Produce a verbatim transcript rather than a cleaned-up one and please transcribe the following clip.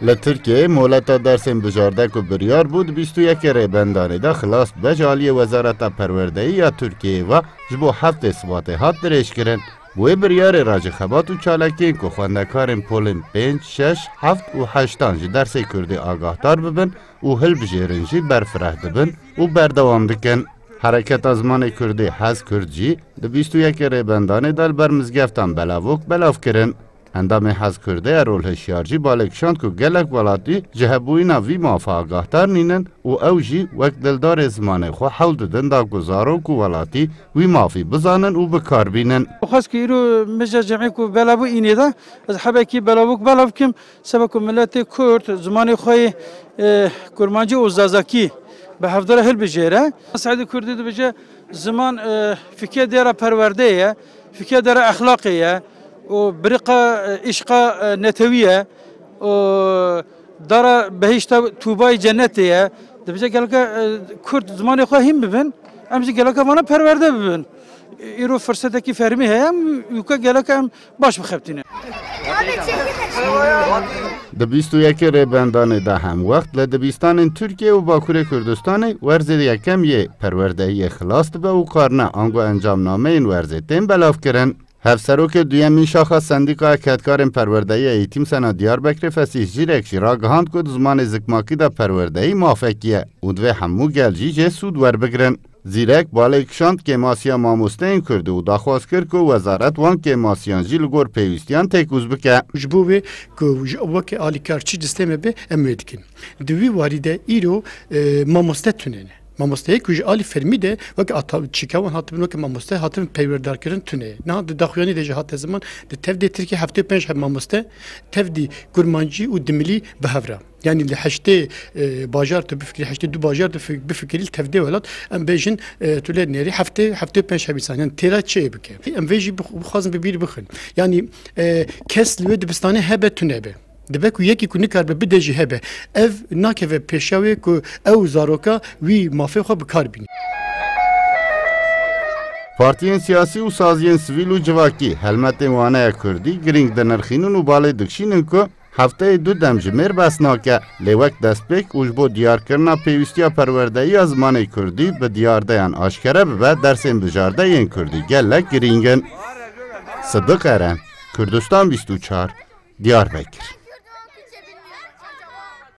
Li Tirkiyeyê moleta dersên bijarte ku biryar bû di bîst û yekê Rêbendanê de xilas bibe, ji aliyê Wezareta Perwerdeyî ya Tirkiyeyê ve ji bo heftê Sibatê hat dirêjkirin. Bi wê biryarê re ji xebat û çalakiyên ku xwendekarên polên pênc, şeş, heft û heştan ji dersê kurdî agahdar bibin û hilbijêrin jî berfireh dibin û berdewam dikin. Hereketa zimanê kurdî Hez Kurd jî di bîst û yekê Rêbendanê de li ber mizgeftan Belavok belav kirin. Endamê Hez Kurdê Erol Hişyar jî balê kişand ku gelek welatî ji hebûyîna vî mafa agahdar nînin û ew jî wek dildarê zimanê xwe hewl didin da ku zarok û welatî wî mafî bizanin û bi kar bînin. Xwest ku îro mija cemê ku bela bû înê de, ez hebekî belavok belav kim, seba ku miletê Kurd zimanê xwe yê, e, kurmancî û zazakî bi hevdara hilbijêre. Seîdê Kurdî dibêje, ziman, e, fikê dêra perwerdeyê ye, fikê dêra exlaqê ye û biriqa, e, îşqa, e, netewî ye û dara behîşta tûbayî cennetê ye. Dibêje geleke, e, Kurd zimanê xwe hîn bibin, em jî geleke vana perwerde bibin. Îro firsetekî fermî heye, em wîka geleke em baş bixebitîne. Di bîst û yekê Rêbendanê de hemwext li dibistanên Tirkiye û Bakurê Kurdistanê werzê yekem yê perwerdehiyê xilas dibe û karne ango encamnameyên werzê tên belavkirin. Hevserokê duyemîn şaxa Sendîkaya Kedkarên Perwerdehî ya Eğitim Sena Diyarbekirê Fesîh Zîrek jî ragihand ku di zimanê zikmakî de perwerdehî mafekî ye û divê hemû gel jî jê sûd werbigrin. Zîrek balê kişand kêmasiya mamosteyên Kurdî û daxwaz kir ku wezaret wan kêmasiyan jî li gor pêwîstiyan têkoz bike. Ji bo wê ku ji, weke alîkar çi destê me be, em wê dikin. Di wî warî de îro, e, mamoste tune ne. Mamosteyê ku ji alî fermî de weke ata-, çîka wan hatibin weke mamoste hatibin peywerdarkirin tune ye. Niha di daxuyanî de jî hate ziman, di tevdê Tirkiyê heftê û pênc heb mamoste, tevdî kurmancî û dimilî bi hev re. Yanî li heştê, e, bajar tu bifikirî, heştê du bajar tu fi-, bifikirî li tevdê welat, em bêjin, e, tu lê nêrî heftê, heftê û pênc heb însan. Yanî têra çi bike? Em vê jî bix-, bixwazin bi bîr bixin. Yanî, e, kes li wê dibistanê hebe tune be. Dibe ku yekî ku nikaribe bide jî hebe. Ev nakeve pêşiya wê ku ew zaroka wî mafê xwe bi kar bîne. Partiyên siyasî û saziyên sivîl û civakî helmetên waneya kurdî girîng dinirxînin û balê dikişînin ku hefteyê du demjimêr bes nake. Lê wek destpêk û ji bo diyarkirina pêwîstiya perwerdeyiya zimanê kurdî bi diyardeyan aşkere bibe, dersên bijarde yên kurdî gelek girîng in. Sidiq Eren, Kurdistan bîst û çar, Diyarbekir.